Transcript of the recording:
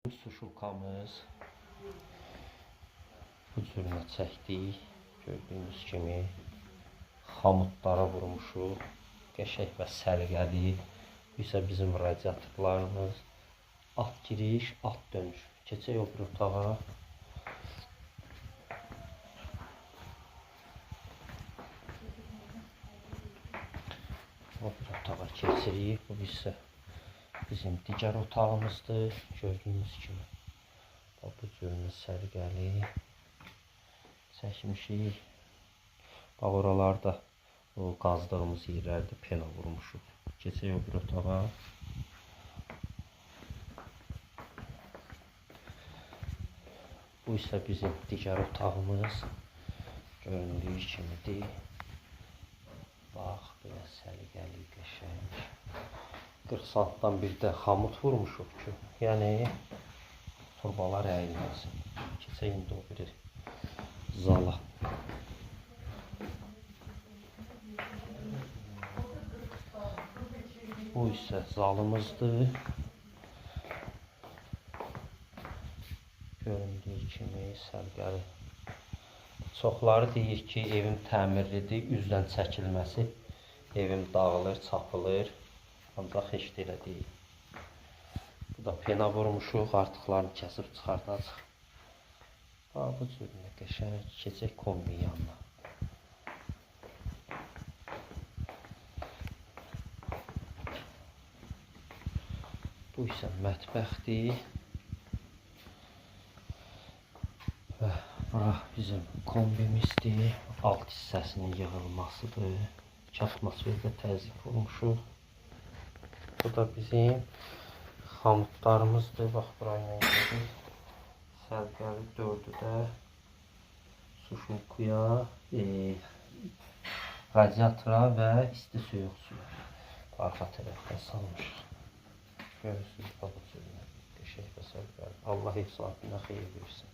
Suşulkamız bu cürünə çəkdik. Gördüyünüz kimi xamutlara vurmuşuq. Qəşəng və səliqəli. Bu isə bizim radiatorlarımız. Alt giriş, alt dönüş. Keçək o bir otağa. O bir otağa keçirik. Bu isə bizim digər otağımızdır. Gördüyünüz kimi. Bax, bu cürünə səliqəli çəkmişik. Bax, oralarda o qazdığımız yerlərdə pena vurmuşuq. Keçək o bir otağa. Bu isə bizim digər otağımız. Göründüyü kimidir. Bax, belə səliqəli, qəşəng. 40 saatdan bir də xamut vurmuşuq ki, yəni turbalar əyilməsin. Keçək indi o biri zala. Bu isə zalımızdır. Göründüyü kimi səliqəli. Çoxları deyir ki, evim təmirlidir, üzdən çəkilməsi. Evim dağılır, çapılır. Ancaq heç də elə deyil. Bu da pena vurmuşuq, artıqlarını kəsib çıxardacaq. Bax, bu cürünə qəşəng keçək kombin yanına. Bu isə mətbəxdir. Və bura bizim kombimizdir. Alt hissəsinin yığılmasıdır. 2 atmosferdə təzyiq vurmuşuq. Bu da bizim xamutlarımızdır. Bax, burayla gedir. Səliqəli dördü də suşulkuya, radiatora və isti soyuq suya. Arxa tərəfdən salmışıq. Görürsünüz, bax, bu cürünə. Qəşəng və səliqəli. Allah ev sahibinə xeyir versin.